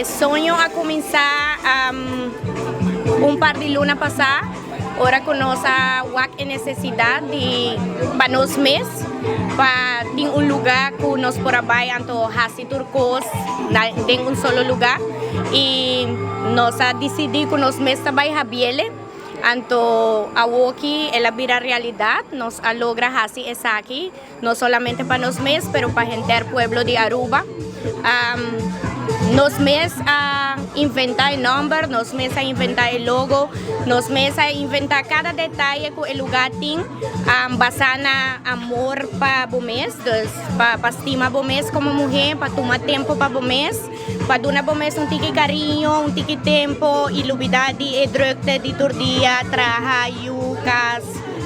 E soño a cuminsa un par di luna pasa, ora cu nos a wak e necesidad di pa nos mes pa tin un luga cu nos por a bay anto haci tur cos den un solo luga y nos a dicidi cu nos mes ta bay habiele. Anto awoki el a bira realidad, nos a logra haci esaki. No solamente pa nos mes, pero pa henter pueblo di Aruba. Nos mes a inventa e nomber, nos mes a inventa e logo, nos mes a inventa cada detaye cu e lugar tin, basa na amor pa bo mes, dus pa stima bo mes como muher, pa tuma tempo pa bo mes, pa duna bo mes un tiki cariño, un tiki tempo y lubida di e drukte di tur dia, traha, yu, cas.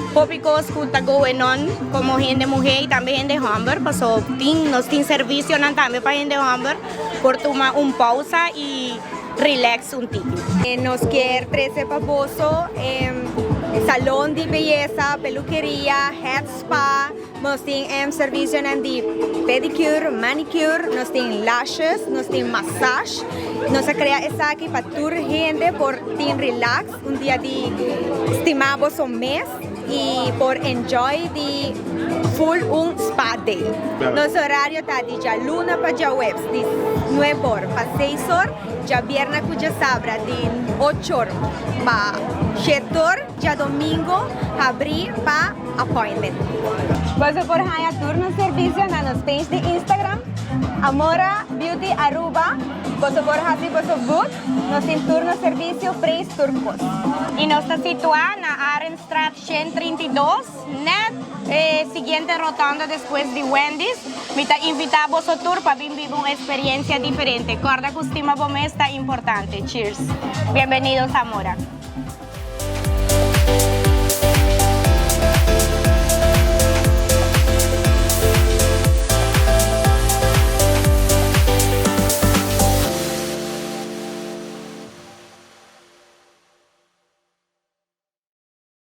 Hopi kos ku ta going on komo hende muhé i tambe hende hòmber paso tin nos tin servisionan tambe pa hende hòmber por tuma un pousa i relax un tiki. Nos kier trese pa boso salon di beyesa, pelukeria, head spa, nos tin servisionan di pedicure, manicure, nos tin lashes, nos tin massage. Nos a krea esaki pa tur hende por tin relax. Un dia di stima boso mes y por enjoy di full un spa day. Nos horario ta di djaluna pa djaweps di nuebe or pa seis or, djabierna cu djasabra di ocho or pa shete or, djadomingo habri pa appointment. Boso por haña tur nos servicio na nos page di Instagram, Amora Beauty Aruba. Boso por haci boso book. Nos tin tur nos servicio, prijs tur cos. Y nos ta situa na Arendstraat 132, net e siguiente rotonda despues di Wendy's. Mi ta invita boso tur pa bin biba un experiencia diferente. Corda cu stima bo mes ta importante. Cheers! Bienvenidos Amora!